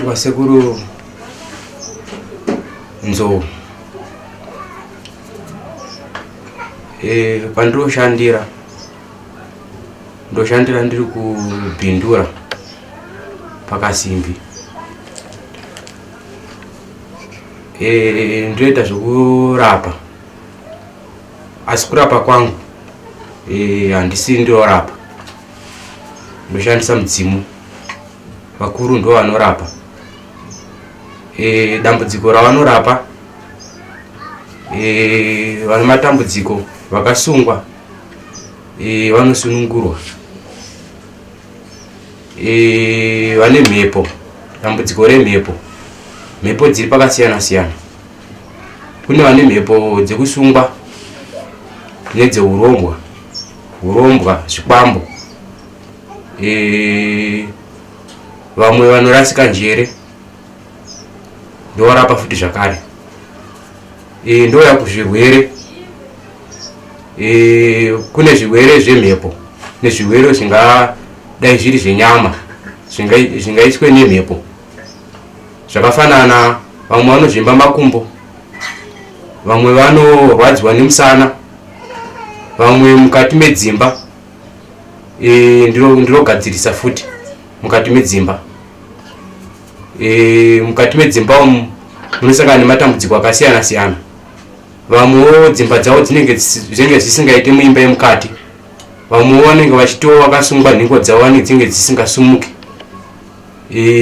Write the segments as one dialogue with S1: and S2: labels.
S1: Wasekuru Nzou. Pandoshandira ndoshandira ndiri kuBindura pakasimbi. Ndoita zvekurapa asi kurapa kwangu handisi ndinorapa, ndoshandisa mudzimu. Vakuru ndo vanorapa. Dambudziko ravanorapa, vane matambudziko vakasungwa, vanosunungurwa. Vane mhepo, dambudziko remhepo, mhepo dziri pakasiyana siyana. Kune vane mhepo dzekusungwa nedzeurombwa, urombwa, zvikwambo. Vamwe vanorasika njere ndovarapa futi zvakare. Ndouya kuzvirwere. Kune zvirwere zvemhepo nezvirwere zvingadai zviri zvenyama zvingaiswe nemhepo, zvakafanana vamwe vanozvimba makumbo, vamwe vanorwadziwa nemusana, vamwe mukati medzimba. Ndinogadzirisa futi mukati medzimba. Mukati medzimba umu munosangana nematambudziko akasiyana siyana. Vamwewo dzimba dzavo dzinenge dzisingaiti muimba yemukati, vamwewo vanenge vachitiwo vakasungwa nhengo dzavo vanenge dzinenge dzisingasumuki.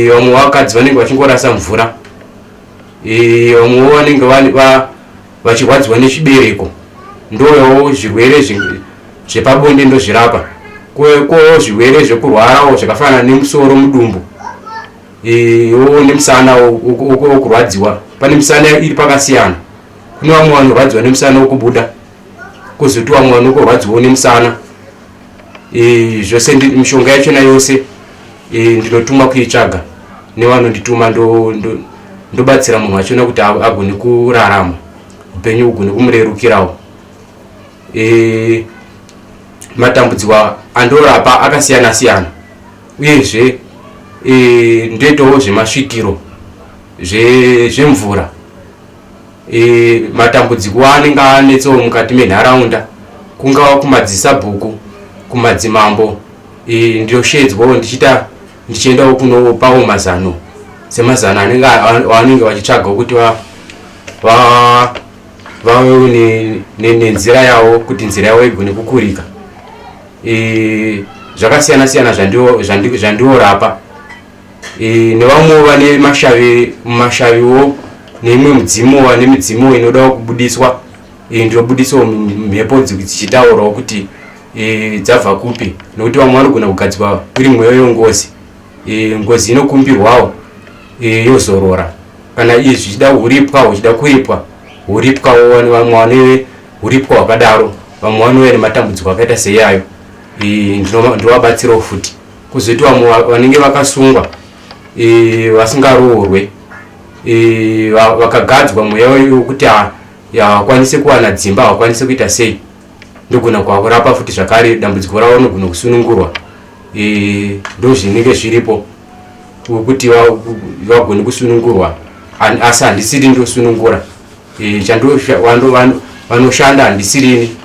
S1: Vamwe vakadzi vanenge vachingorasa mvura. Vamwewo vanenge vachirwadziwa nechibereko, ndoyawo zvirwere zvepabonde ndozvirapa. Kwowo zvirwere zvekurwarawo zvakafanana nemusoro, mudumbu wo nemusana wokurwadziwa. Pane misana iri pakasiyana, kune vamwe vanorwadziwa nemusana wokubuda, kwozoti vamwe vanokurwadziwawo nemusana. Zvose mishonga yachona yose ndinotumwa kuitsvaga nevanondituma, ndobatsira munhu wachona kuti agone kurarama upenyu hugone kumurerukirawo. Matambudziko andorapa akasiyana siyana, uyezve ndoitawo zvemasvikiro zvemvura. Matambudziko anenge anetsawo mukati menharaunda, kungava kumadzisabhuku, kumadzimambo, ndinoshedzwawo ndichiita ndichiendawo kunopawo mazano semazano anenge vanenge vachitsvagawo kuti vave nenzira yavo kuti nzira yavo igone kukurika. Zvakasiyana siyana zvandiorapa. Nevamwewo vane mashavi, mashaviwo neimwe mudzimu, vane midzimu inodawo kubudiswa. Ndinobudisawo mhepo dzichitaurawo kuti dzabva kupi, nokuti vamwe vanogona kugadzirwa iri mweya yengozi. Ngozi inokumbirwawo, yozorora. Kana izvi zvichida huripwa, huchida kuripwa, huripwawo. Vamwe vane huripwa hwakadaro, vamwe vanouya nematambudziko akaita seiyayo, ndinovabatsirawo futi. Kuzoti vamwe vanenge vakasungwa, vasingaroorwe, vakagadzwa mweya wekuti havakwanise kuwana dzimba, havakwanise kuita sei, ndogona kuvarapa futi zvakare, dambudziko ravo rinogona kusunungurwa. Ndozvinenge zviripo kuti vagone kusunungurwa, asi handisiri ndosunungura. Vanoshanda handisirini,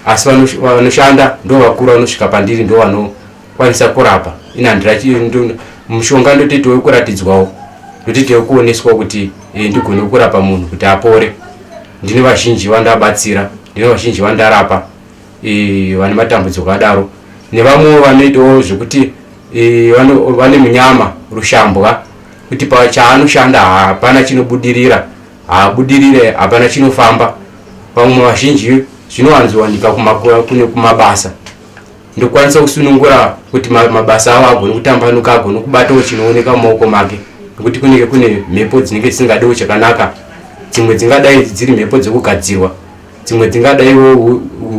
S1: asi vanoshanda ndo vakuru vanosvika pandiri, ndo vanokwanisa kurapa. Ini mushonga ndotoitawo wekuratidzwawo, ndotoitawo kuoneswa kuti ndigone kurapa munhu kuti apore. Ndine vazhinji vandabatsira, ndine vazhinji vandarapa, vane matambudziko akadaro, nevamwewo vanoitawo zvekuti vane munyama rushambwa, kuti chaanoshanda hapana chinobudirira, haabudirire, hapana chinofamba. Vamwe vazhinji zvinowanzowanika kumabasa, ndokwanisa kusunungura kuti mabasa avo agone kutambanuka, agone kubatawo chinooneka mumaoko make, nekuti kunenge kune mhepo dzinenge dzisingadiwo chakanaka. Dzimwe dzingadai dziri mhepo dzekugadzirwa, dzimwe dzingadaiwo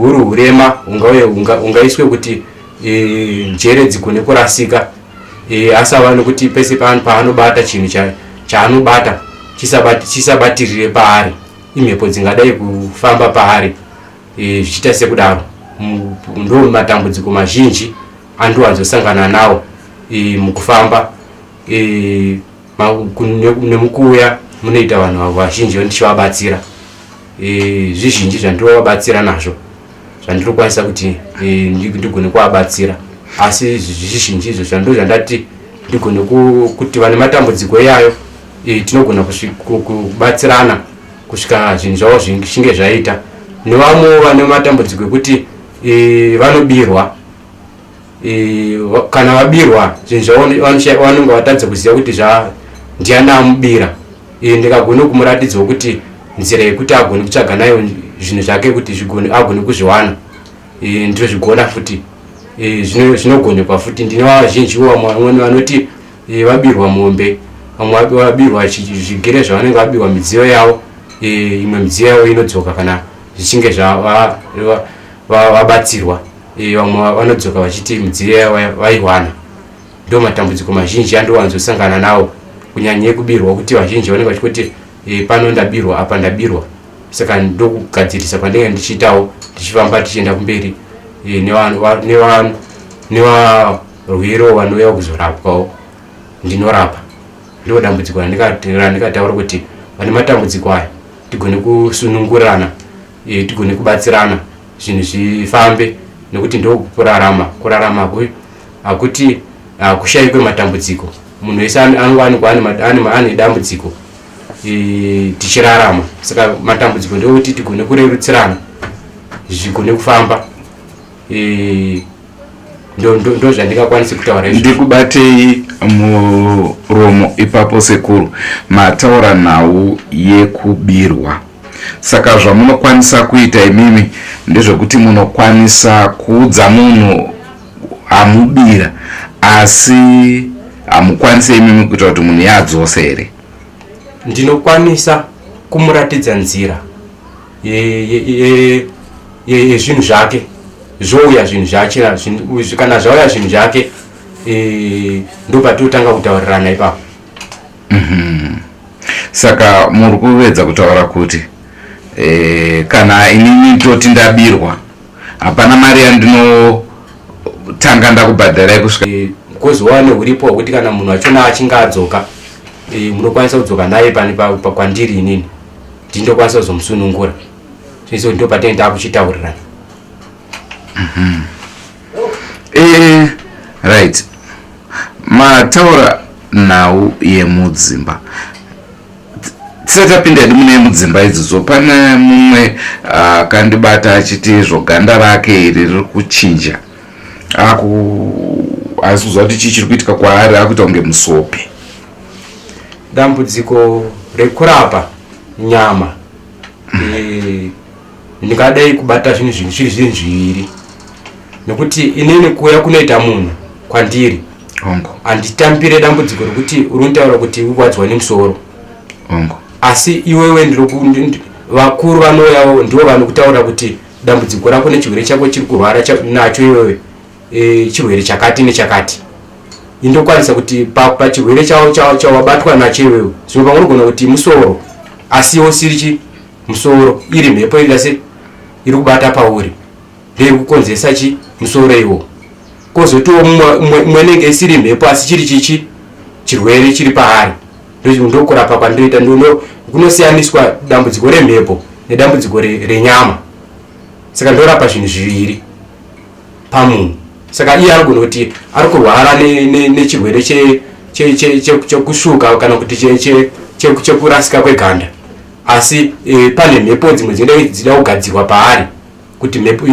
S1: huri hurema hungaiswe kuti njere dzigone kurasika, asava nekuti pese paanobata chinhu chaanobata chisabatirire paari, imhepo dzingadai kufamba paari, zvichiita sekudaro. Ndo matambudziko mazhinji andowanzosangana nawo mukufamba. Nemukuuya munoita vanhu vazhinji ndichivabatsira. Zvizhinji zvandinovabatsira nazvo zvandiri kukwanisa kuti ndigone kuvabatsira, asi zvizhinji izvo zvando zvandati ndigone kuti vane matambudziko iyayo, tinogona kubatsirana kusvika zvinhu zvavo zvichinge zvaita. Nevamwewo vane matambudziko ekuti vanobirwa, kana vabirwa zvinhu zvavo vanonge vatadza kuziva kuti zva ndiani amubira. Ndikagone kumuratidzawo kuti nzira yekuti agone kutsvaga nayo zvinhu zvake kuti zvigone agone kuzviwana, ndinozvigona futi. Zvinogonekwa futi. Ndine vazhinjiwo vamwe vamweni vanoti vabirwa mombe, vamwe vabirwa zvigere zvavanenge vabirwa, midziyo yavo. Imwe midziyo yavo inodzoka kana zvichinge vabatsirwa. Vamwe vanodzoka vachiti midziyo yavo vaiwana. Ndo matambudziko mazhinji andowanzosangana nawo, kunyanya ekubirwa, kuti vazhinji vanenge vachikuti, "Pano ndabirwa, apa ndabirwa." Saka ndokugadzirisa kwandinge ndichiitawo, tichifamba tichienda kumberi nevarwere vanouya kuzorapwawo, ndinorapa. Ndo dambudziko randikataura kuti vane matambudziko aya tigone kusunungurana, tigone kubatsirana, zvinhu zvifambe, nekuti ndokurarama. Kurarama hakuti hakushayikwe matambudziko. Munhu wese anowanikwa ane dambudziko tichirarama. Saka matambudziko ndekuti tigone kurerutsirana, zvigone kufamba. Ndo zvandingakwanisi kutaura
S2: izvo. Ndikubatei muromo ipapo, sekuru. Mataura nhau yekubirwa, saka zvamunokwanisa kuita imimi ndezvekuti munokwanisa kuudza munhu amubira, asi hamukwanisi imimi kuita kuti munhu yaadzose here?
S1: Ndinokwanisa kumuratidza nzira yezvinhu zvake zvouya, zvinhu zvache. Kana zvauya zvinhu zvake, ndopatotanga kutaurirana ipapo.
S2: Saka muri kuvedza kutaura kuti kana inini toti ndabirwa, hapana mari yandinotanga ndakubhadharai kusvika?
S1: Kozova neuripo hwekuti kana munhu achona achinge adzoka, munokwanisa kudzoka naye pane kwandiri, inini ndindokwanisa kuzomusunungura. So ndo patinenge takuchitaurirana.
S2: Right, mataura nhau yemudzimba. Tisati tapinda hedu mune yemudzimba idzodzo, pane mumwe akandibata achiti zvoganda rake iri riri kuchinja, aku asi kuziva kuti chii chiri kuitika kwaari, akuita kunge musope.
S1: Dambudziko rekurapa nyama, ndingadai kubata zvinhu zviri zvinhu zviviri, nekuti inini kuuya kunoita munhu kwandiri, handitambire dambudziko rekuti uri kutaura kuti urwadziwa nemusoro, asi iwewe vakuru vanouyawo ndivo vanokutaura kuti dambudziko rako nechirwere chako chiri kurwara nacho iwewe, chirwere chakati nechakati. Indokwanisa kuti pachirwere chawabatwa nacho iwewe, zvimwe pamwe unogona kuti musoro, asi iwo siri chi musoro, iri mhepo iri se iri kubata pauri, ndeiri kukonzeresa chi musoro iwo. Kwozotiwo mumwe inenge isiri mhepo, asi chiri chichi chirwere chiri paari. Ndokurapa kwandinoita. Kunosiyaniswa dambudziko remhepo nedambudziko renyama. Saka ndorapa zvinhu zviviri pamunhu. Saka iye anogona kuti ari kurwara nechirwere chekusvuka kana kuti chekurasika kweganda, asi pane mhepo dzimwe dzinenge dzida kugadzirwa paari, kuti mhepo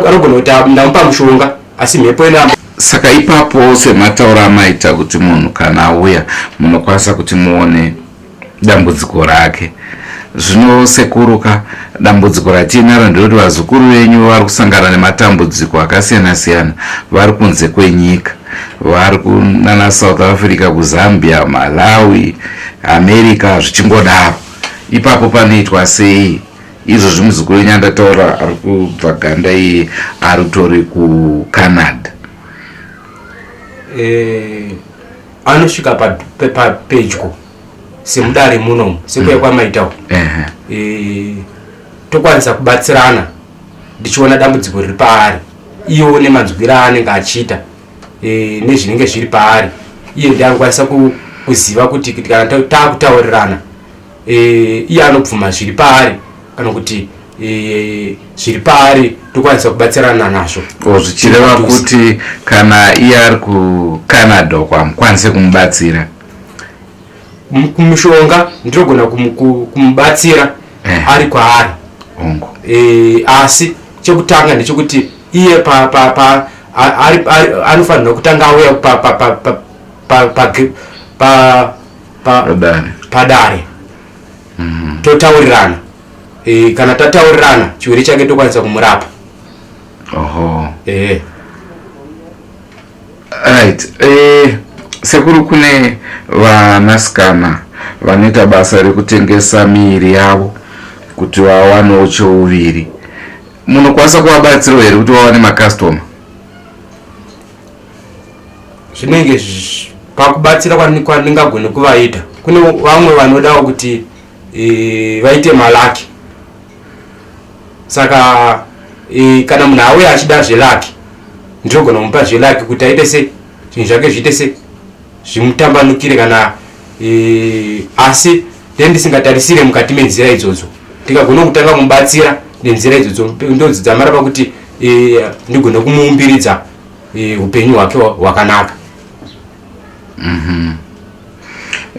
S1: anogona kuti ndamupa mushonga, asi mhepo ina.
S2: Saka ipapo, sematauro amaita kuti munhu kana auya munokwanisa kuti muone dambudziko rake, zvino sekuruka, dambudziko ratiinaro nderekuti vazukuru venyu vari kusangana nematambudziko akasiyana siyana, vari kunze kwenyika, vari kunana South Africa, kuZambia, Malawi, America, zvichingodaro. Ipapo panoitwa sei? Izvozvi muzukuru wenyu andataura ari kubva ganda iye ari tori kuCanada.
S1: Anosvika pedyo semudare munomu, sekuya kwamaitawo, tokwanisa kubatsirana ndichiona dambudziko riri paari, iyewo nemanzwiro aanenge achiita, nezvinenge zviri paari, iye ndiye anokwanisa. kuziva kuti kana taakutaurirana e, iye anobvuma zviri paari kana kuti e, zviri paari tokwanisa kubatsirana nazvo.
S2: Zvichireva kuti kana iye ari kuCanada uko hamukwanise kumubatsira?
S1: Kumushonga ndinogona kumubatsira eh, ari kwaari. E, asi chekutanga ndechekuti iye pa, pa, pa, anofanirwa kutanga auya padare totaurirana. E, kana tataurirana chirwere chake tokwanisa kumurapa.
S2: Oho. E. Right. E, sekuru, kune vanasikana vanoita basa rekutengesa miiri yavo kuti vawanewo chouviri. Munokwanisa kuvabatsirawo here kuti vawane makastoma?
S1: Zvinenge pakubatsira kwandingagone kuvaita, kune vamwe vanodawo kuti e, vaite maluck. Saka e, kana munhu auya achida zveluck, ndinogona kumupa zveluck kuti aite se zvinhu zvake zviite se zvimutambanukire kana e, asi then ndisingatarisire mukati menzira idzodzo, ndikagona kutanga kumubatsira nenzira idzodzo ndodzidzamara pakuti e, ndigone kumuumbiridza e, upenyu hwake hwakanaka.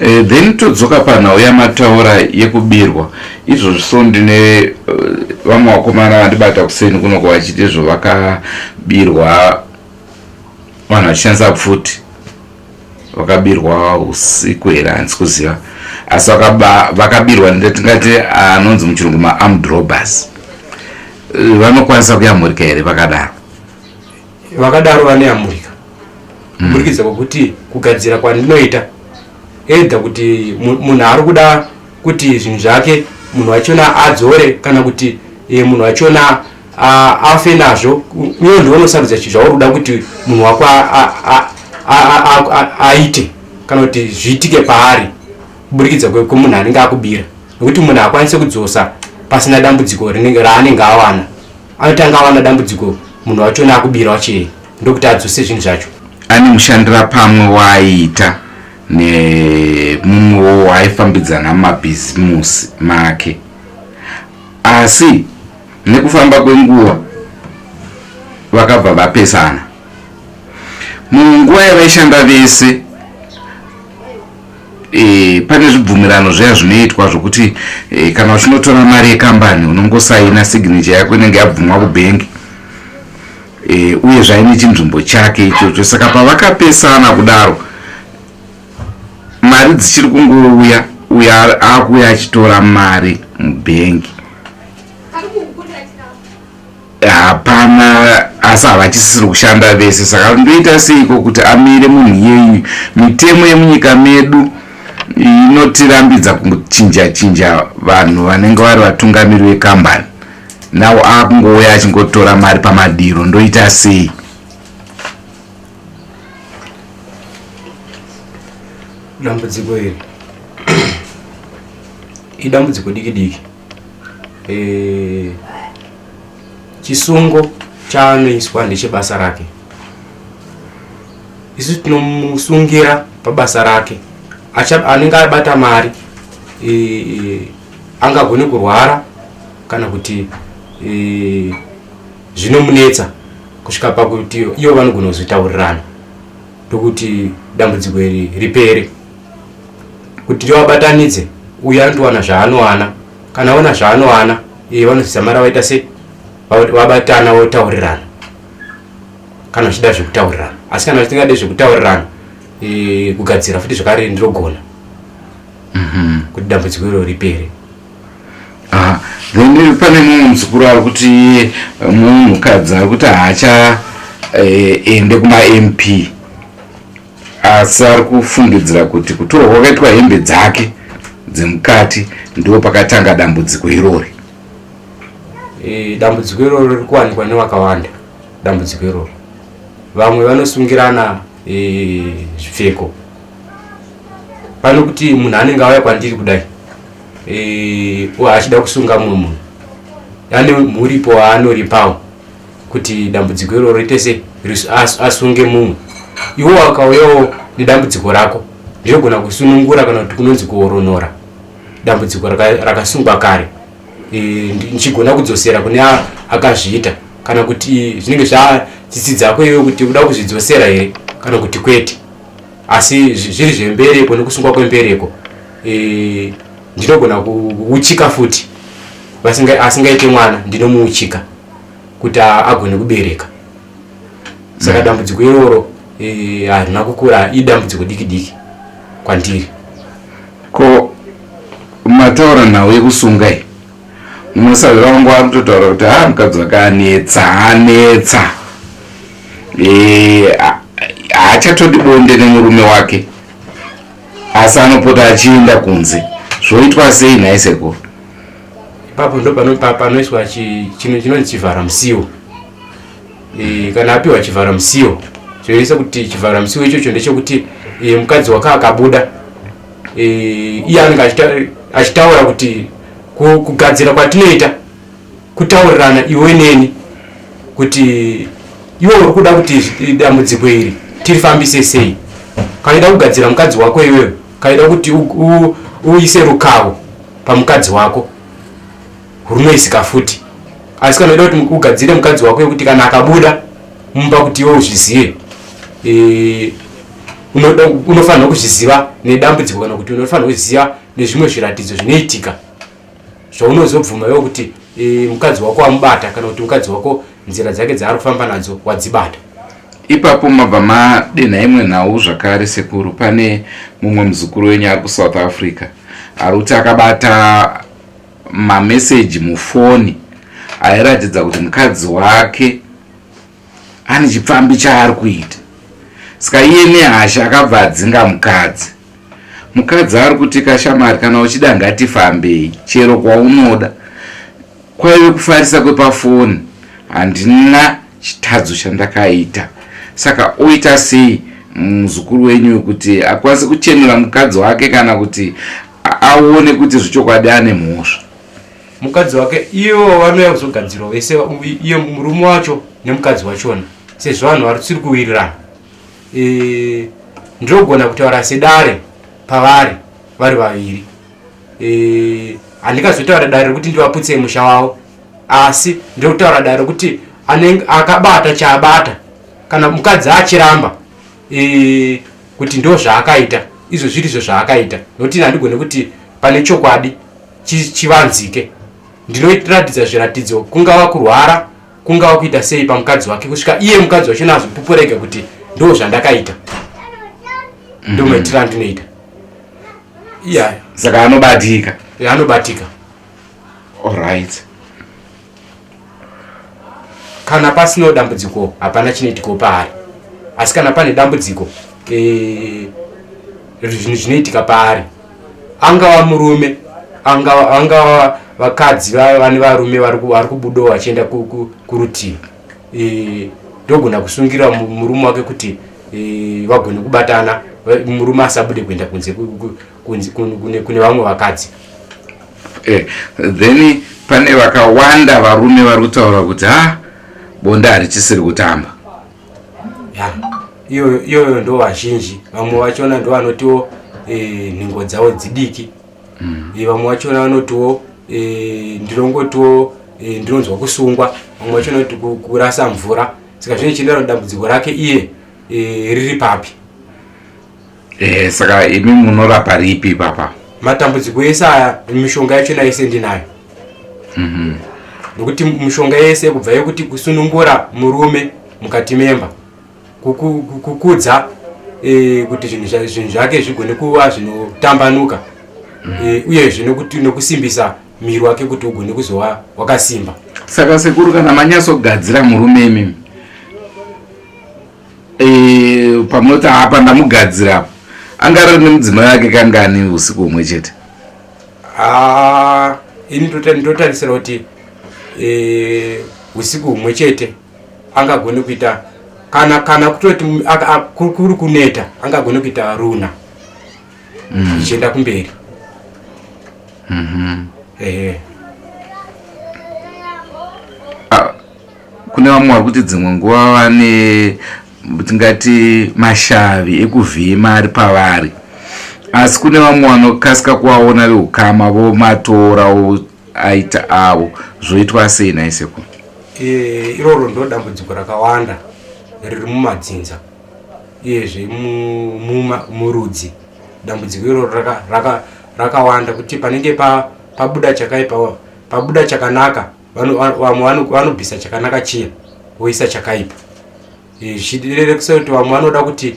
S2: E, then todzoka panhau yamataura yekubirwa izvozvi. So ndine vamwe vakomana vandibata kuseni kunoko vachiti izvo vakabirwa vanhu vachishandisa pfuti. Vakabirwa usiku here, handisi kuziva, asi vakabirwa tingati anonzi muchirungu maarmed robbers. Vanokwanisa kuyamurika here vakadaro?
S1: Vakadaro vanoyamurika kuburikidza kwekuti kugadzira kwandinoita, either kuti munhu ari kuda kuti zvinhu zvake munhu wachona adzore kana kuti munhu wachona afe nazvo. Iwe ndiwe unosarudza chinhu zvauri kuda kuti munhu wako aite kana kuti zviitike paari kuburikidza kwemunhu anenge akubira, nekuti munhu akwanise kudzosa pasina dambudziko raanenge awana. Anotanga awana dambudziko munhu wachona akubira wachei, ndokuti adzose zvinhu zvacho.
S2: Ane mushandira pamwe waaiita nemumwewo waaifambidzana mumabhizimusi make, asi nekufamba kwenguva vakabva vapesana. Munguva yavaishanda vese pane zvibvumirano zviya zvinoitwa zvokuti kana uchinotora mari yekambani unongosaina, signature yako inenge yabvumwa kubhengi uye zvaine chinzvimbo chake ichocho. Saka pavakapesana kudaro, mari dzichiri kungouya, uya akuuya achitora mari mubhengi, hapana, asi havachisisiri kushanda vese. Saka ndoita seiko kuti amire munhu iyeyu? Mitemo yemunyika medu inotirambidza kuchinja chinja vanhu vanenge vari vatungamiri vekambani. Nawo akungouya achingotora mari pamadiro, ndoita sei?
S1: Dambudziko iri idambudziko diki diki. Chisungo chaanoiswa ndechebasa rake. Isu tinomusungira pabasa rake. Anenge abata mari angagone kurwara kana kuti zvinomunetsa kusvika pakuti ivo vanogona kuzotaurirana ndokuti dambudziko iri ripere, kuti ndivabatanidze. Uyu anotowana zvaanowana. Kana aona zvaanowana, iye vanozvidzamara vaita se vabatana votaurirana kana vachida zvekutaurirana. Asi kana vachingade zvekutaurirana, kugadzira futi zvakare ndinogona kuti dambudziko iro ripere.
S2: Ah, then pane mumwe muzukuru ari kuti, mumwe mukadzi ari kuti haacha ende kumaMP, asi ari kufungidzira kuti kutorwa kwakaitwa hembe dzake dzemukati ndo pakatanga dambudziko irori.
S1: E, dambudziko iroro riri kuwanikwa nevakawanda. Dambudziko iroro, vamwe vanosungirana zvipfeko. Pano kuti munhu anenge auya kwandiri kudai achida kusunga mumwe munhu, ane muripo waanoripawo kuti dambudziko iroro riite se asunge mumwe. Iwo akauyawo nedambudziko rako. Ndinogona kusunungura kana kuti kunonzi kuoronora dambudziko rakasungwa kare, ndichigona kudzosera kune akazviita, kana kuti zvinenge zvatsitsi dzako iwe kuti uda kuzvidzosera here kana kuti kwete. Asi zviri zvembereko nekusungwa kwembereko, ndinogona kuuchika futi. Asingaite mwana ndinomuuchika kuti agone kubereka. Saka dambudziko iroro harina kukura, idambudziko diki diki kwandiri.
S2: Ko mataura nhau yekusunga iyi, munosavira wangu ari kutotaura kuti ha, mukadzi wake anetsa, anetsa, haachatodi bonde nemurume wake, asi anopota achienda kunze. Zvoitwa sei nhai sekuru?
S1: Ipapo ndo panoiswa chinonzi chivhara musiwo. Kana apiwa chivhara musiwo, zvinoisa kuti chivhara musiwo ichocho ndechekuti mukadzi wake akabuda, iye anenge achitaura kuti kugadzira kwatinoita kutaurirana iwe neni kuti iwe uri kuda kuti dambudziko iri tirifambise sei. Kana ida kugadzira mukadzi wako iwewe, kana ida kuti uise rukavo pamukadzi wako, runoisika futi. Asi kana uida kuti ugadzire mukadzi wako yekuti kana akabuda mumba kuti iwe uzvizive, unofanirwa kuzviziva nedambudziko, kana kuti unofanirwa kuzviziva nezvimwe zviratidzo zvinoitika zvaunozobvuma iwe kuti mukadzi wako wamubata, kana kuti mukadzi wako nzira dzake dzaari kufamba nadzo wadzibata.
S2: Ipapo mabva madenha imwe nhau zvakare sekuru. Pane mumwe muzukuru wenyu ari kuSouth Africa ari kuti akabata mameseji mufoni airatidza kuti mukadzi wake ane chipfambi chaari kuita. Saka iye nehasha akabva adzinga mukadzi. Mukadzi ari kuti, "Kashamari, kana uchida ngatifambei chero kwaunoda. Kwaive kufarisa kwepafoni, handina chitadzo chandakaita." Saka oita sei muzukuru wenyu kuti akwanise kuchenura mukadzi wake, kana kuti aone kuti zvechokwadi ane mhosva?
S1: Mukadzi wake, ivo vanouya kuzogadzirwa vese, iye murume wacho nemukadzi wachona, sezvo vanhu vari tisiri kuwirirana. Ndinogona kutaura sedare pavari vari vaviri. Handingazotaura dare rekuti ndivaputse musha wavo, asi ndiri kutaura dare rekuti akabata chaabata, kana mukadzi achiramba kuti ndo zvaakaita, izvo zvirizvo zvaakaita, nokuti handigone kuti pane chokwadi chivanzike. Ndinoratidza zviratidzo, kungava kurwara, kungava kuita sei pamukadzi wake, kusvika iye mukadzi wachona azopupurega kuti ndo zvandakaita, ndo maitiro andinoita.
S2: Iya. Saka anobatika?
S1: Anobatika.
S2: Alright.
S1: Kana pasinawo dambudziko, hapana chinoitikawo paari, asi kana pane dambudziko, zvinhu zvinoitika paari, angava murume, angava vakadzi vane varume vari kubudawo vachienda kurutivi, ndogona kusungira murume wake kuti vagone kubatana, murume asabude kuenda kunze kune vamwe vakadzi.
S2: Then pane vakawanda varume vari kutaura kuti ha, bonde harichisiri kutamba.
S1: Ya, iyoyo ndo vazhinji. Vamwe vachona ndo vanotiwo nhingo dzavo dzidiki. Vamwe vachona vanotiwo ndinongotiwo ndinonzwa kusungwa. Vamwe vachona kuti kurasa mvura. Saka zvine chienderana dambudziko rake iye riri papi.
S2: Saka imi munorapa ripi ipapa?
S1: Matambudziko ese aya, mishonga yachona yese ndinayo, nokuti mishonga yese, kubva yekuti kusunungura murume mukati memba, kukudza kuti zvinhu zvake zvigone kuva zvinotambanuka, uyezve nekusimbisa muviri wake kuti ugone kuzova wakasimba.
S2: Saka sekuru, kana manyatsogadzira murume imimi, pamunoti apa ndamugadzira apa, angarari nemudzimai wake kangani usiku humwe chete?
S1: Ah, ini ndotarisira kuti usiku humwe chete angagone kuita, kana kutoti kuri kuneta, angagone kuita runa ichienda kumberi. Ehe.
S2: Ah, kune vamwe vari kuti dzimwe nguva vane tingati mashavi ekuvhima ari pavari. Asi kune vamwe vanokasika kuvaona veukama vomatora aita avo, zvoitwa sei nhai sekuru?
S1: Iroro ndo dambudziko rakawanda riri mumadzinza, uyezve murudzi. Dambudziko iroro rakawanda kuti panenge pabuda chakaipa, pabuda chakanaka, vamwe vanobvisa chakanaka chiya voisa chakaipa. Zvichirevesa kuti vamwe vanoda kuti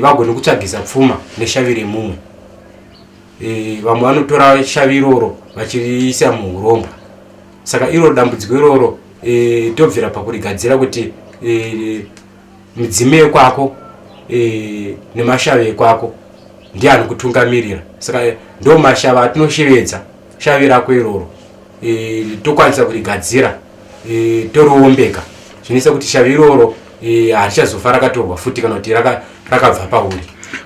S1: vagone kutsvagisa pfuma neshavi remumwe. Vamwe vanotora shavi iroro vachiriisa muhurombwa. Saka iro dambudziko iroro tobvira pakurigadzira kuti midzimu yekwako nemashavi ekwako ndiye anokutungamirira. Saka ndo mashavi atinoshevedza, shavi rako iroro tokwanisa kurigadzira, toriombeka, zvinoisa kuti shavi iroro harichazofa rakatorwa futi kana kuti rakabva pauri.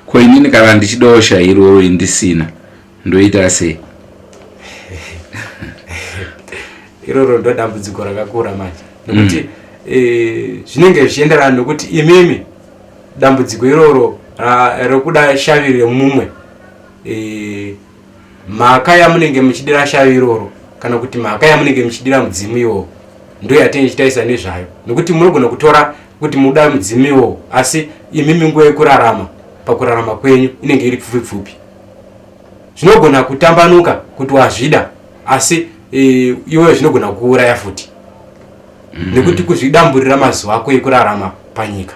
S2: Ko inini kana ndichidawo shavi iroro indisina, ndoita sei?
S1: Iroro ndo dambudziko rakakura manje, nekuti zvinenge zvichienderana nekuti imimi dambudziko iroro rekuda shavi remumwe, mhaka yamunenge muchidira shavi iroro kana kuti mhaka yamunenge muchidira mudzimu iwowo ndo yatinenge tichitaisa nezvayo. Nekuti munogona kutora kuti muda mudzimu iwowo, asi imimi nguva yekurarama, pakurarama kwenyu inenge iri pfupi pfupi. Zvinogona kutambanuka kuti wazvida, asi iwewe zvinogona kuuraya futi, nekuti kuzvidamburira mazuva ako ekurarama panyika,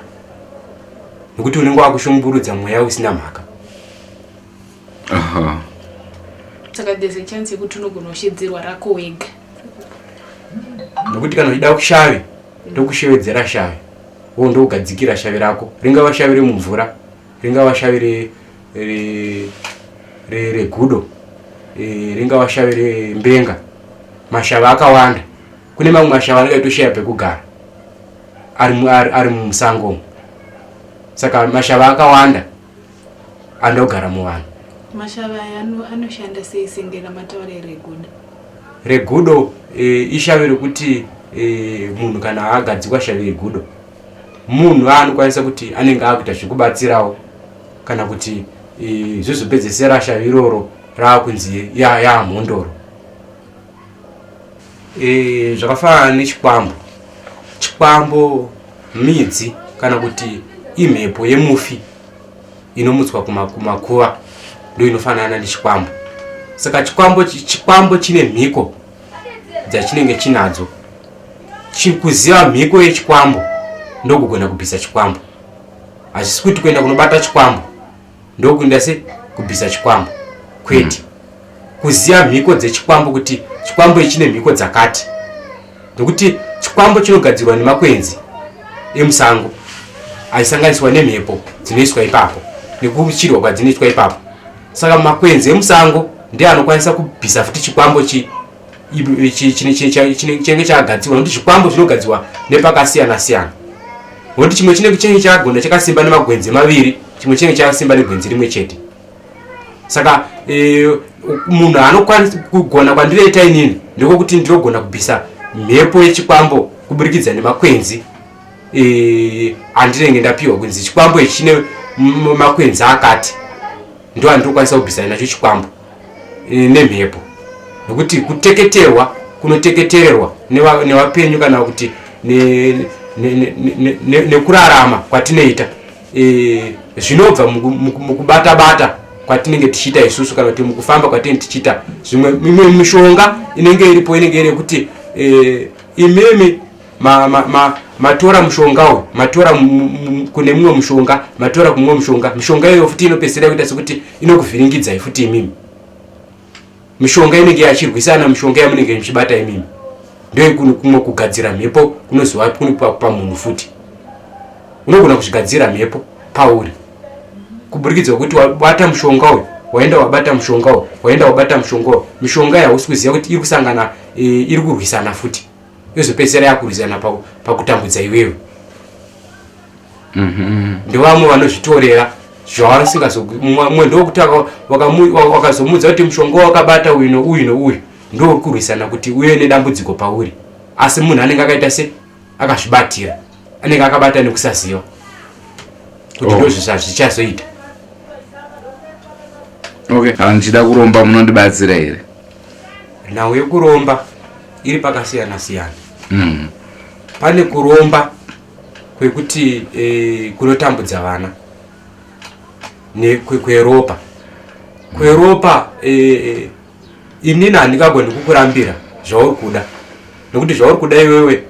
S1: nekuti unenge wakushungurudza mweya usina mhaka.
S3: Saka there's a chance yekuti unogona kushedzerwa rako wega?
S1: Nokuti kana uchida kushavi, ndokushevedzera shavi wo, ndokugadzikira shavi rako, ringava shavi remumvura, ringava shavi regudo, ringava shavi rembenga. Mashavi akawanda. Kune mamwe mashavi anenge aitoshaya pekugara ari mumusango umu. Saka mashavi akawanda anogara muvanhu.
S3: Mashavi aya anoshanda sei, senge ramataura regudo?
S1: Regudo ishavi rekuti munhu kana agadzikwa shavi regudo, munhu anokwanisa kuti anenge akuita zvekubatsirawo, kana kuti zvozopedzesera shavi iroro raakunzi yaamhondoro. Zvakafanana nechikwambo. Chikwambo midzi kana kuti imhepo yemufi inomutswa kumakuva, ndo inofanana nechikwambo. Saka chikwambo chine mhiko dzachinenge chinadzo. Kuziva mhiko yechikwambo ndokugona kubvisa chikwambo. Hazvisi kuti kuenda kunobata chikwambo ndokuenda se kubvisa chikwambo, kwete. Kuziva mhiko dzechikwambo, kuti chikwambo ichi chine mhiko dzakati, nekuti chikwambo chinogadzirwa nemakwenzi emusango achisanganiswa nemhepo dzinoiswa ipapo nekuchirwa kwadzinoitwa ipapo. Saka makwenzi emusango ndiye anokwanisa kubvisa futi chikwambo chinenge chagadzirwa, nekuti zvikwambo zvinogadzirwa nepakasiyana siyana, nekuti chimwe chinenge chinenge chagona chakasimba nemagwenzi maviri, chimwe chinenge chakasimba negwenzi rimwe chete. Saka munhu anokwanisa kugona kwandinoita inini ndekwekuti ndinogona kubvisa mhepo yechikwambo kuburikidza nemakwenzi andinenge ndapiwa kunzi chikwambo ichi chine makwenzi akati, ndo andinokwanisa kubvisa nacho chikwambo nemhepo. Nekuti kuteketerwa kunoteketererwa nevapenyu kana kuti nekurarama kwatinoita, zvinobva mukubata-bata kwatinenge tichiita isusu kana kuti mukufamba kwatinenge tichiita. Zvimwe mimwe mishonga inenge iripo inenge iri yekuti imimi matora mushonga uyu, matora kune mumwe mushonga, matora kumwe mushonga, mishonga iyoyo futi inopedzisira kuita sekuti inokuvhiringidzai futi imimi. Mishonga inenge yachirwisana, mishonga yamunenge muchibata imimi, ndoyekumwe kugadzira mhepo kunozova pamunhu futi. Unogona kuzvigadzira mhepo pauri kuburikidza kwekuti wabata mushonga uyu, waenda wabata mushonga uyu, waenda wabata mushonga uyu, mishonga yausi kuziva kuti iri kusangana, iri kurwisana futi, yozopedzisira yakurwisana pakutambudza iwewe. Ndevamwe vanozvitorera zvavasingazo. Mumwe ndokuti wakazomudza kuti mushonga wakabata uyu nouyu nouyu ndo uri kurwisana kuti uye nedambudziko pauri, asi munhu anenge akaita se akazvibatira, anenge akabata nekusaziva kuti ndozvizvazvichazoita.
S2: Okay, kana ndichida kuromba munondibatsira here?
S1: Nhau yekuromba iri pakasiyana siyana. Pane kuromba kwekuti kunotambudza vana kweropa. Kweropa inini handingagoni kukurambira zvauri kuda, nekuti zvauri kuda iwewe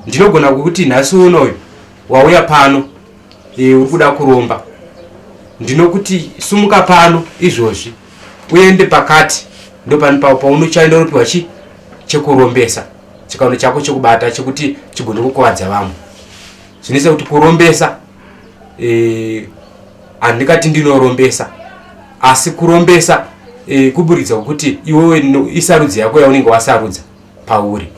S1: ndinogona kukuti nhasi unoyu wauya pano uri kuda kuromba, ndinokuti sumuka pano izvozvi uende pakati, ndopani paunochaenda unopiwa chi chekurombesa, chikaano chako chekubata chekuti chigone kukuvadza vamwe. Zvinoita kuti kurombesa handingati ndinorombesa, asi kurombesa kuburidza kwekuti iwewe isarudzi yako yaunenge wasarudza pauri.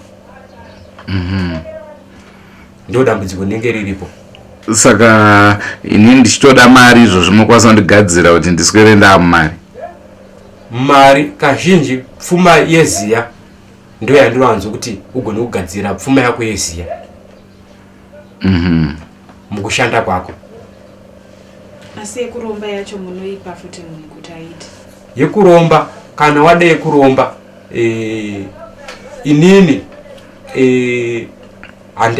S1: Ndo dambudziko rinenge riripo.
S2: Saka ini ndichitoda mari izvozvo, munokwanisa kundigadzira kuti ndiswere ndaamumari?
S1: Mari kazhinji pfuma yeziya ndo yandinowanzo kuti ugone kugadzira pfuma yako yeziya mukushanda kwako.
S3: Asi yekuromba yacho munoipa futi munhu kuti aite?
S1: Yekuromba, kana wada yekuromba, inini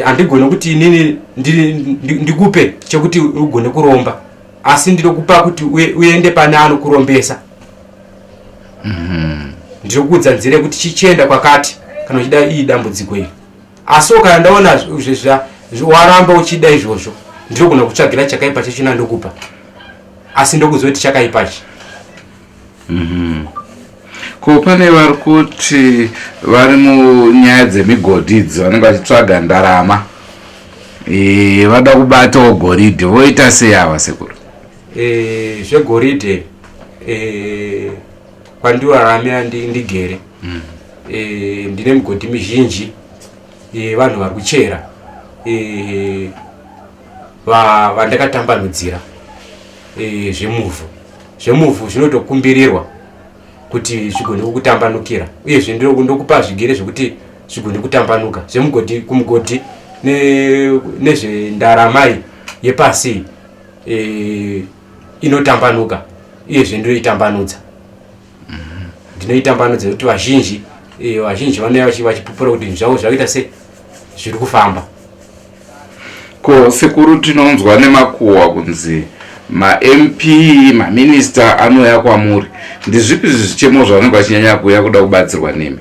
S1: handigoni kuti inini ndikupe chekuti ugone kuromba, asi ndinokupa kuti uende pane anokurombesa. Ndinokuudza nzira yekuti chichienda kwakati kana uchida iyi dambudziko iri. Asiwo kana ndaona waramba uchida izvozvo, ndinogona kutsvagira chakaipa chachona ndokupa, asi ndokuziva kuti chakaipa chi.
S2: Ko pane vari kuti vari munyaya dzemigodhi idzi, vanenge vachitsvaga ndarama, vada kubatawo goridhe, voita sei ava, sekuru?
S1: Zvegoridhe kwandiraramira ndigere ndine migodhi mizhinji, vanhu vari kuchera vandakatambanudzira zvemuvhu. Zvemuvhu zvinotokumbirirwa kuti zvigone kukutambanukira, uyezve ndokupa zvigere zvekuti zvigone kutambanuka. Zvemugodhi, kumugodhi nezvendaramai yepasi inotambanuka, uyezve ndinoitambanudza. Ndinoitambanudza nekuti vazhinji vanouya vachipupura kuti zvinhu zvavo zvakaita se zviri kufamba.
S2: Ko sekuru, tinonzwa nemakuhwa kunzi maMP, maminista anouya kwamuri. Ndizvipi zvichemo zvavanenge vachinyanya kuuya kuda kubatsirwa nemi?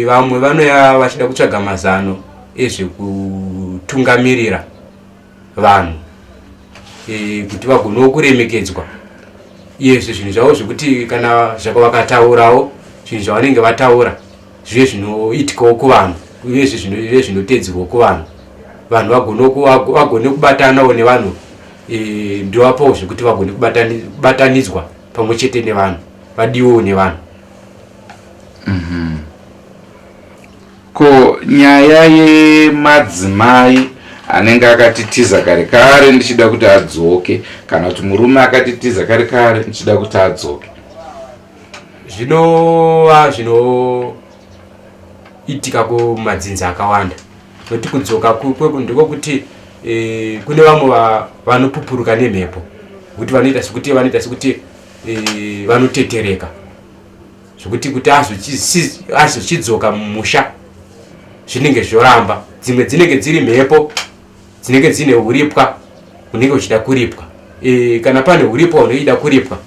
S1: Vamwe vanouya vachida kutsvaga mazano ezvekutungamirira vanhu kuti vagonewo kuremekedzwa, uyezve zvinhu zvavo zvekuti kana vakataurawo zvinhu zvavanenge vataura zvive zvinoitikawo kuvanhu, uyezve zvive zvinotedzerwawo kuvanhu, vanhu vagone kubatanawo nevanhu. Ndovapawo zvekuti vagone kubatanidzwa pamwe chete nevanhu, vadiwewo nevanhu.
S2: Ko nyaya yemadzimai anenge akatitiza kare kare ndichida kuti adzoke, kana kuti murume akatitiza kare kare ndichida kuti adzoke?
S1: Zvinova zvinoitika kumadzinza akawanda, nokuti kudzoka ndikokuti kune vamwe vanopupuruka nemhepo, kuti vanoita sekuti vanotetereka zvekuti kuti azochidzoka mumusha zvinenge zvoramba. Dzimwe dzinenge dziri mhepo dzinenge dzine uripwa unenge uchida kuripwa. Kana pane uripwa unoida kuripwa,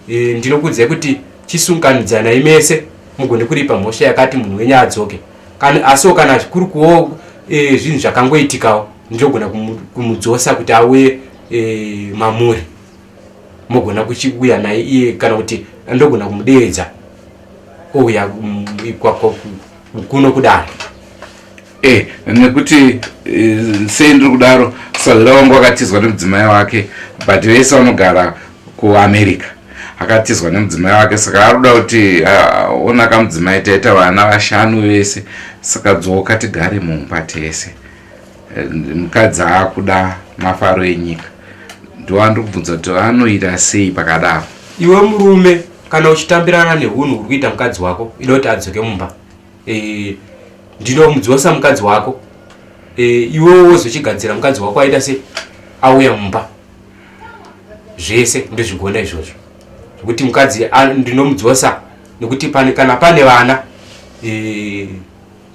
S1: ndinokuudzai kuti chisunganidzanai mese mugone kuripa mhosva yakati, munhu wenyu adzoke. Kana asiwo kana kuri kuwo zvinhu zvakangoitikawo, ndinogona kumudzosa kuti auye mamuri, mogona kuchiuya naye iye, kana kuti ndogona kumudeedza ouya kuno kudare.
S2: Nekuti sei ndiri kudaro, sahwira wangu akatizwa nemudzimai wake, but vese vanogara kuAmerica. Akatizwa nemudzimai wake, saka ari kuda kuti ona kamudzimai, taita vana vashanu vese, saka dzoka tigare mumba tese. Mukadzi aakuda mafaro enyika. Ndowandiri kubvunza kuti anoita sei pakadaro.
S1: Iwe murume, kana uchitambirana neunhu huri kuita mukadzi wako, ida kuti adzoke mumba, ndinomudzosa mukadzi wako. Iwewo wozochigadzira mukadzi wako aita se auya mumba. Zvese ndozvigona izvozvo zvekuti mukadzi ndinomudzosa nekuti pane kana pane vana e,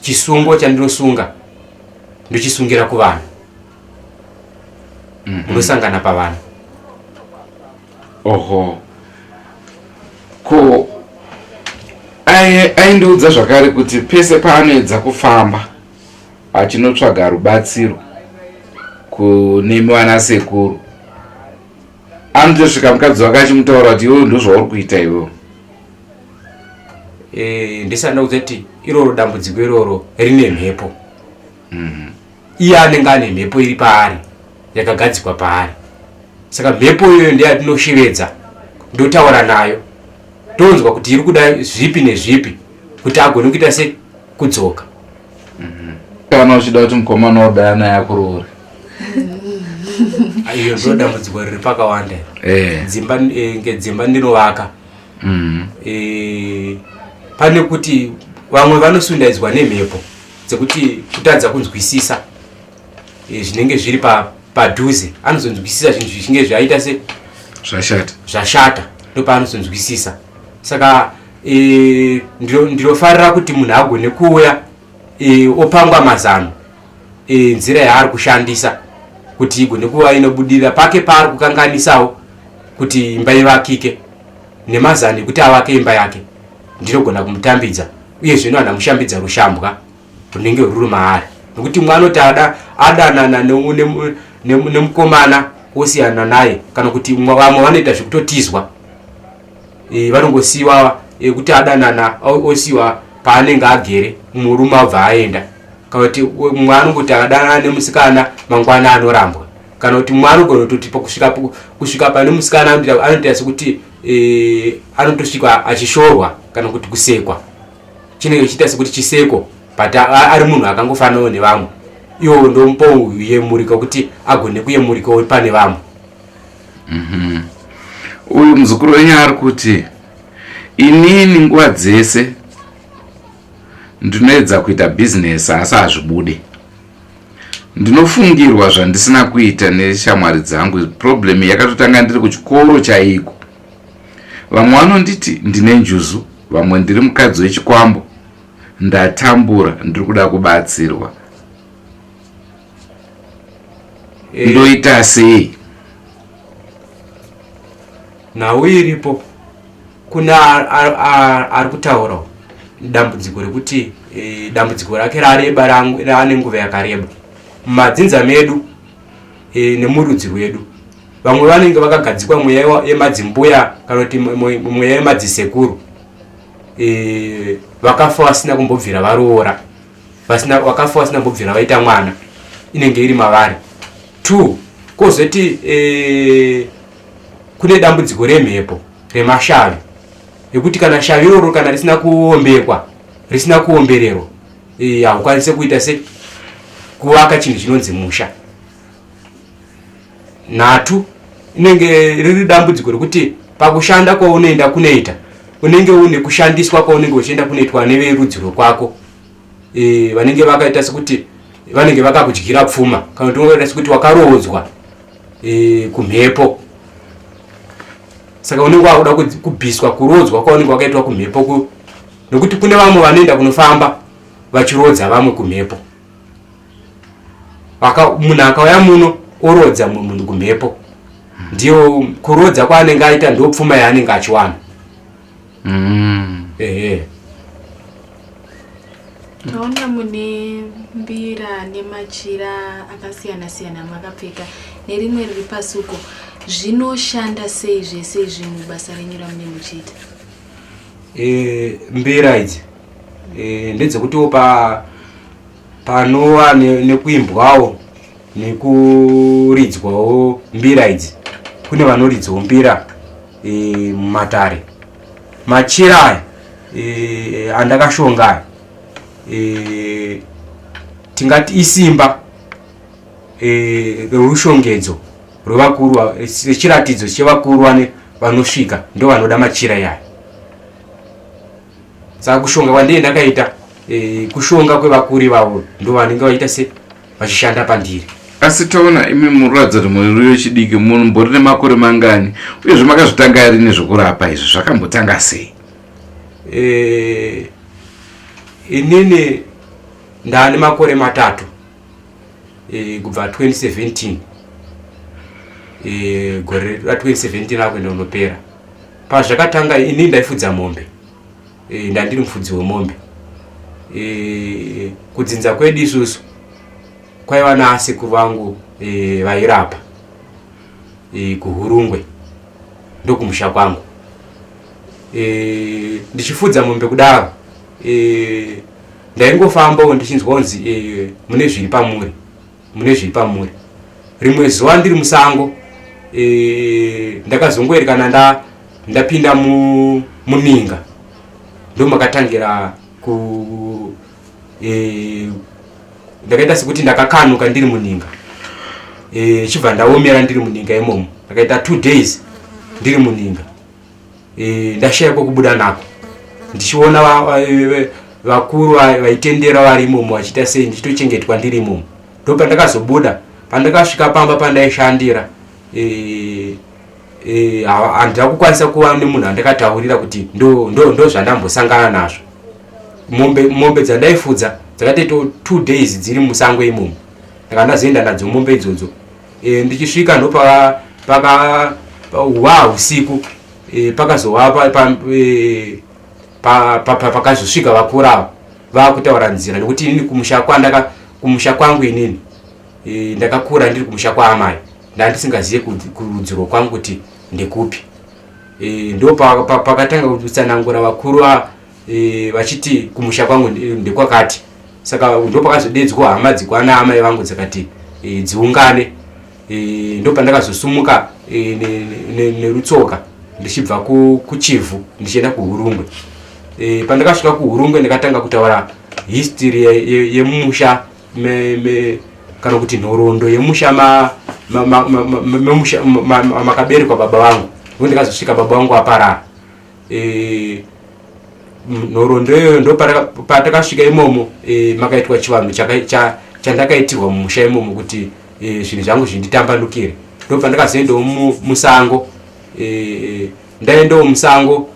S1: chisungo chandinosunga ndochisungira kuvana. Unosangana pavana.
S2: Oho, ko aindiudza zvakare kuti pese paanoedza kufamba achinotsvaga rubatsiro kunemi vana sekuru, anotosvika mukadzi wake achimutaura kuti iwewe ndozvauri kuita iwewe.
S1: Ndisanda kuzoti iroro dambudziko iroro rine mhepo. Iye anenge ane mhepo iri paari yakagadzikwa paari, saka mhepo iyoyo ndeyatinoshevedza, ndotaura nayo, tonzwa kuti iri kuda zvipi nezvipi kuti agone kuita se kudzoka.
S2: Kana uchida kuti mukomana udaya naye akuroore.
S1: Iyo ndo dambudziko riri pakawanda. Dzimba ngedzimba ndinovaka. Pane kuti vamwe vanosundaidzwa nemhepo dzekuti kutadza kunzwisisa zvinenge zviri padhuze, anozonzwisisa zvinhu zvichinge zvaita se
S2: zvashata.
S1: Zvashata ndopaanozonzwisisa. Saka ndinofarira kuti munhu agone kuuya opangwa mazano, nzira yaari kushandisa kuti igone kuva inobudirira pake paari kukanganisawo kuti imba ivakike, nemazano ekuti avake imba yake ndinogona kumutambidza. Uye zvino andamushambidza rushambwa runenge ruri maari, nekuti mwe anoti ada adanana nemukomana osiyana naye, kana kuti vamwe vanoita zvekutotizwa, vanongosiyiwa, kuti adanana osiyiwa paanenge agere, murume abva aenda, kana kuti mumwe anongoti adanana nemusikana mangwana anorambwa, kana kuti mumwe anogona kutoti kusvika pane musikana anoita sekuti anotosvika achishorwa kana kuti kusekwa, chinenge chichiita sekuti chiseko, but ari munhu akangofananawo nevamwe. Iwo ndomupa yemurika kuti agone kuyemurikawo pane vamwe.
S2: Uyu muzukuru wenyu ari kuti, inini nguva dzese ndinoedza kuita bhizinesi asi hazvibude, ndinofungirwa zvandisina kuita neshamwari dzangu. Problem yakatotanga ndiri kuchikoro chaiko. Vamwe vanonditi ndine njuzu, vamwe ndiri mukadzi wechikwambo. Ndatambura, ndiri kuda kubatsirwa. Ndoita sei?
S1: Nhau iripo kune ari kutaurawo dambudziko rekuti dambudziko rake rareba, raane nguva yakareba mumadzinza medu nemurudzi rwedu. Vamwe vanenge vakagadzikwa mweya yemadzimbuya kana kuti mweya yemadzisekuru, vakafa vasina kumbobvira varoora, vasina, vakafa vasina kumbobvira vaita mwana, inenge iri mavari. Two, kozoti kune dambudziko remhepo remashavi, yekuti kana shavi iroro kana risina kuombekwa, risina kuombererwa, haukwanise kuita se kuvaka chinhu chinonzi musha. Nhatu, inenge riri dambudziko rekuti pakushanda kwaunoenda kunoita unenge une kushandiswa kwaunenge uchienda kunoitwa neverudzi rwekwako, vanenge vakaita sekuti vanenge vakakudyira pfuma, kana kuti vakaita sekuti wakaroodzwa kumhepo. Saka unenge wakuda kubviswa kuroodzwa kwaunenge wakaitwa kumhepo, nekuti kune vamwe vanoenda kunofamba vachiroodza vamwe kumhepo. Munhu akauya muno oroodza mumwe munhu kumhepo, ndiyo kuroodza kwaanenge aita, ndo pfuma yaanenge achiwana. Ehe.
S3: Taona mune mbira nemachira akasiyana siyana makapfeka, nerimwe riri pasuko. Zvinoshanda sei zvese izvi mubasa renyu ramune muchiita?
S1: Mbira idzi ndedzekutiwo panova nekuimbwawo nekuridzwawo mbira idzi, kune vanoridzawo mbira mumatare. Machira aya andakashonga aya, tingati isimba rerushongedzo rwevakuru, sechiratidzo chevakuru vanosvika, ndo vanoda machira iyaya. Saka kushonga kwandee ndakaita, kushonga kwevakuru ivavo, ndo vanenge vaita se vachishanda pandiri.
S2: Asi taona imi munoratidza kuti muri wechidiki, mumbori nemakore mangani, uyezve makazvitanga rini zvekurapa izvi, zvakambotanga sei?
S1: Inini ndaane makore 3, kubva 2017, gore ra2017 akuenda unopera. Pazvakatanga, inini ndaifudza mombe, ndandiri mufudzi wemombe. Kudzinza kwedu isusu kwaiva naasekuru vangu vairapa kuHurungwe, ndokumusha kwangu. Ndichifudza mombe kudaro, ndaingofambawo ndichinzwa kunzi mune zviri pamuri, mune zviri pamuri. Rimwe zuva ndiri musango, ndakazongoerekana ndapinda muninga, ndo makatangira ku ndakaita sekuti ndakakanuka ndiri muninga, chibva ndaomera ndiri muninga imomo. Ndakaita 2 days ndiri muninga, ndashaya kwekubuda nako, ndichiona vakuru vaitendera vari imomo vachiita sei, ndichitochengetwa ndiri imomo. Ndo pandakazobuda. Pandakasvika pamba pandaishandira, handina kukwanisa kuva nemunhu andakataurira kuti ndo zvandambosangana nazvo. Mombe dzandaifudza dzakatoita 2 days dziri musango imomo. Ndaka ndazoenda nadzo mombe idzodzo. Ndichisvika ndo paka hwa usiku, pakazova pakazosvika vakuru ava vakutaura nzira, nekuti inini kumusha kwandaka kumusha kwangu inini, ndakakura ndiri kumusha kwaamai, ndandisingazive kurudziro kwangu kuti ndekupi. Ndo pakatanga kutsanangura vakuru vachiti kumusha kwangu ndekwakati. Saka ndo pakazodedzwa hama dzikwana amai vangu dzakati dziungane. Ndo pandakazosumuka nerutsoka ndichibva kuChivhu ndichienda kuHurungwe. Pandakasvika kuHurungwe, ndakatanga kutaura history yemusha kana kuti nhoroondo yemusha memusha makaberekwa baba vangu. Ndo ndakazosvika baba vangu aparara. Nhoroondo iyoyo, ndo patakasvika imomo, makaitwa chivanhu chandakaitirwa mumusha imomo kuti zvinhu zvangu zvinditambanukire. Ndo pandakazoendawo musango. Ndaendawo musango,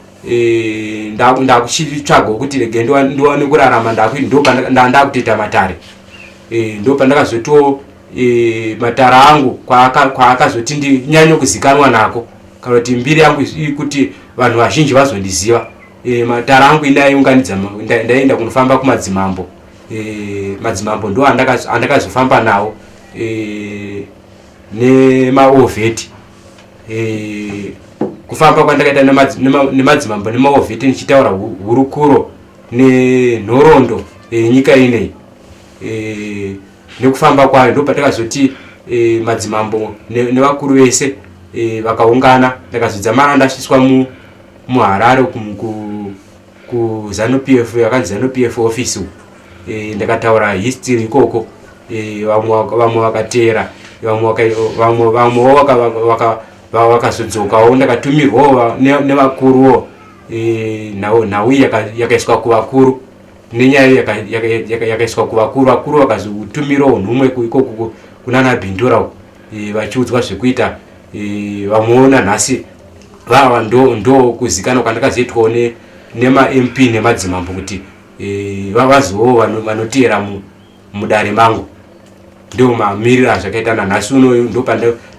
S1: ndakuchitsvagawo kuti rege ndiwane kurarama, ndo ndakutoita matare. Ndo pandakazotiwo matare angu kwaakazoti ndinyanye kuzikanwa nako, kana kuti mbiri yangu kuti vanhu vazhinji vazondiziva. Matare angu indaiunganidza, ndaenda kunofamba kumadzimambo. Madzimambo ndo andakazofamba nawo nema war vet. Kufamba kwandakaita nemadzimambo nema war vet ndichitaura hurukuro nenhoroondo yenyika inei nekufamba kwayo, ndo patakazoti madzimambo nevakuru vese vakaungana. Ndakazodzamara ndasviswa muHarare kuZANU PF, yakanzi ZANU PF office. Ndakataura history ikoko, vamwe vakateera, vamwewo vakazodzokawo. Ndakatumirwawo nevakuruwo, nhau iyi yakaiswa kuvakuru, nenyaya yakaiswa kuvakuru. Vakuru vakazotumirawo nhumwe ikoko kunana Bindura uko, vachiudzwa zvekuita. Vamwewo nanhasi vava ndo kuzikanwa kwandakazoitwawo nemaMP nemadzimambo kuti vavazowo vanoteera mudare mangu. Ndo mamiriro azvakaita nanhasi unoyu. Ndo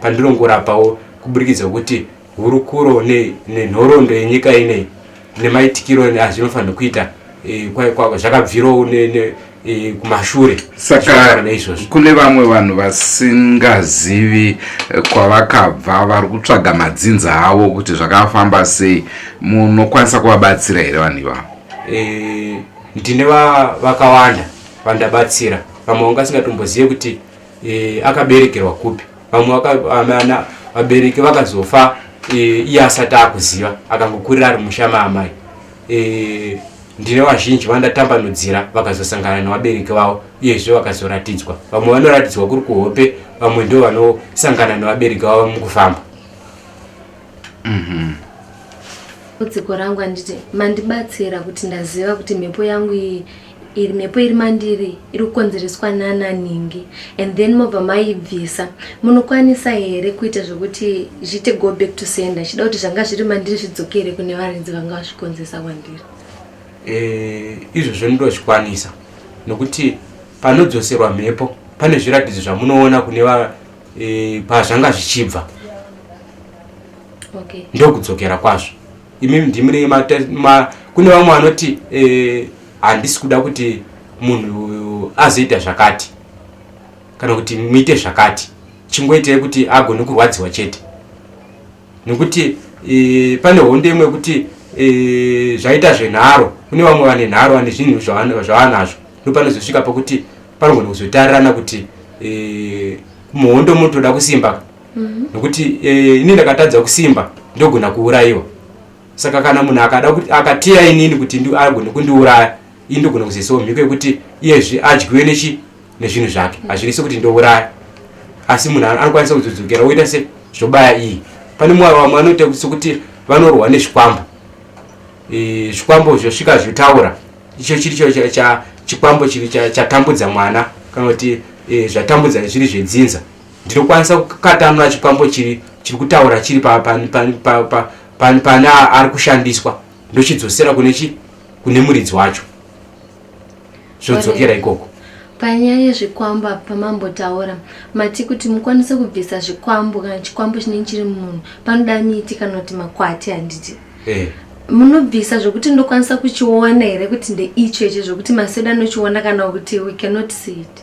S1: pandinongorapawo kuburikidza kuti hurukuro nenhoroondo yenyika inei nemaitikiro azvinofanira kuita, zvakabvirawo kumashure.
S2: Saka kune vamwe vanhu vasingazivi kwavakabva, vari kutsvaga madzinza avo kuti zvakafamba sei, munokwanisa kuvabatsira here vanhu ivavo?
S1: Ndine vakawanda vandabatsira. Vamwe vanga vasingatombozive kuti akaberekerwa kupi. Vamwe vabereki vakazofa iye asati akuziva, akangokurira ari musha maamai. Ndine vazhinji vandatambanudzira vakazosangana nevabereki vavo, uyezve vakazoratidzwa. Vamwe vanoratidzwa kuri kuhope, vamwe ndo vanosangana nevabereki vavo mukufamba.
S4: Dambudziko rangu, handiti mandibatsira kuti ndaziva kuti mhepo yangu iyi. iri mhepo iri mandiri iri kukonzereswa nana nhingi and then mobva maibvisa munokwanisa here kuita zvekuti zviite go back to sender chida kuti zvanga zviri mandiri zvidzokere kune varidzi vanga vazvikonzesa kwandiri
S1: e, izvozvo ndozvikwanisa nokuti panodzoserwa mhepo pane zviratidzo zvamunoona kune va e, pazvanga zvichibva
S4: okay.
S1: ndokudzokera kwazvo imimi ndimune kune vamwe vanoti eh, handisi kuda kuti munhu azoita zvakati kana kuti muite zvakati chingoitai kuti agone kurwadziwa chete nekuti e, pane hondo imwe yekuti e, zvaita zvenharo kune vamwe vane nharo vane zvinhu zvavanazvo ndopanozosvika pakuti panogona kuzotarirana kuti e, muhondo munotoda kusimba mhm. nokuti e, ini ndakatadza kusimba ndogona kuurayiwa saka kana munhu akada kuti akateya inini kuti agone kundiuraya ini ndogona kuzoisawo mhiko yekuti iyezvi adyiwe nechi nezvinhu zvake mhm. hazvirisi kuti ndouraya asi munhu anokwanisa kudzodzokera oita se zvobaya iyi pane mumwe vamwe anoita sekuti vanorwa nezvikwambo e, zvikwambo zvosvika zvotaura icho chiri cho chikwambo chiri chatambudza mwana kana kuti e, zvatambudza zviri zvedzinza ndinokwanisa kukatanura chikwambo chiri chiri kutaura chiri pane ari kushandiswa ndochidzosera kune chi kune muridzi wacho zvodzokera ikoko
S4: panyaya yezvikwambo apa pamambotaura mati kuti mukwanise kubvisa zvikwambo kana chikwambo chinenge chiri mumunhu panoda miti kana kuti makwati handiti eh. Munobvisa zvekuti ndokwanisa kuchiona here kuti ndeicho ichi zvekuti masedo anochiona kana kuti we cannot see it?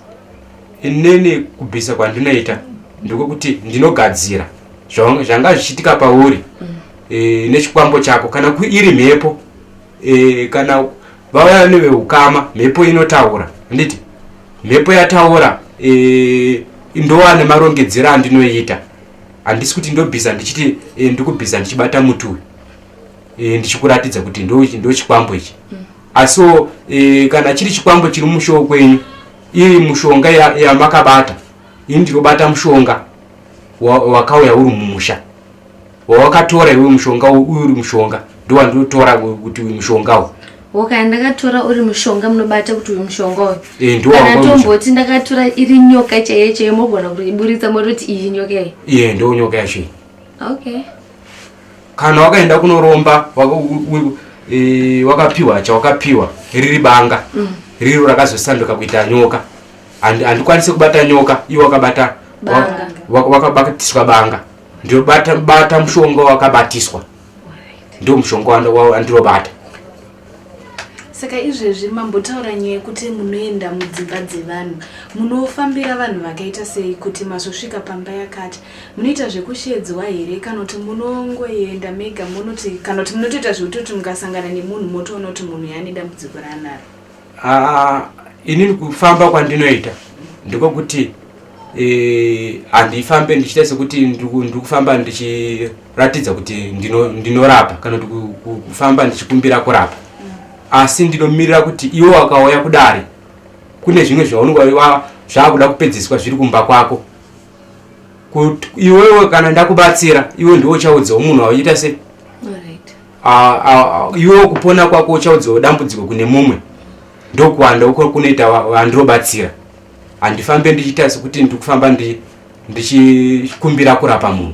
S1: Inini kubvisa kwandinoita ndekwekuti ndinogadzira zvanga zvichiitika pauri mm. e, nechikwambo chako kana iri mhepo e, kana vauya neveukama mhepo inotaura handiti mhepo yataura e, ndowa nemarongedzero andinoita handisi kuti ndobvisa ndichiti e, ndikubvisa ndichibata muti uyu e, ndichikuratidza kuti ndo chikwambo ichi mm. asiwo e, kana chiri chikwambo chiri mushoo kwenyu iri mushonga yamakabata ya ini ndinobata mushonga wakauya uri mumusha wawakatora iwe mushonga uri mushonga ndowandinotora kuti uyu mushonga uyu
S4: okay ndakatora uri mushonga munobata kuti uyu mushonga uyu
S1: eh, kana
S4: tomboti ndakatora iri nyoka chaiyo chaiyo mogona kuiburitsa mototi iyi nyoka iyi
S1: iye ndo nyoka yacho iyi
S4: okay
S1: kana wakaenda kunoromba e, wakapiwa chawakapiwa riri banga mm. riro rakazosanduka kuita nyoka handikwanisi kubata nyoka iwe wakabata wakabatiswa banga ndinobata bata mushonga wakabatiswa ndio mushonga wandirobata
S3: saka izvezvi mambotaura nyaya yekuti munoenda mudzimba dzevanhu munofambira vanhu vakaita sei kuti mazosvika pamba yakati munoita zvekushedzwa here kana kuti munongoenda mega munoti kana kuti munotoita zvekutoti mukasangana nemunhu motoona kuti munhu yaane dambudziko raanaro
S1: ah, inini kufamba kwandinoita ndikokuti eh, handifambe ndichiita sekuti ndiri kufamba ndichiratidza kuti ndinorapa kana kuti kufamba ndichikumbira kurapa asi ndinomirira kuti iwe wakauya kudare kune zvimwe zvaunenge zvakuda kupedziswa zviri kumba kwako iwewe kana ndakubatsira iwe ndiwe uchaudzawo munhu auita se iwewe kupona kwako uchaudzawo dambudziko kune mumwe ndokuwanda uko kunoita vandirobatsira handifambe ndichiita sekuti ndikufamba ndichikumbira kurapa munhu.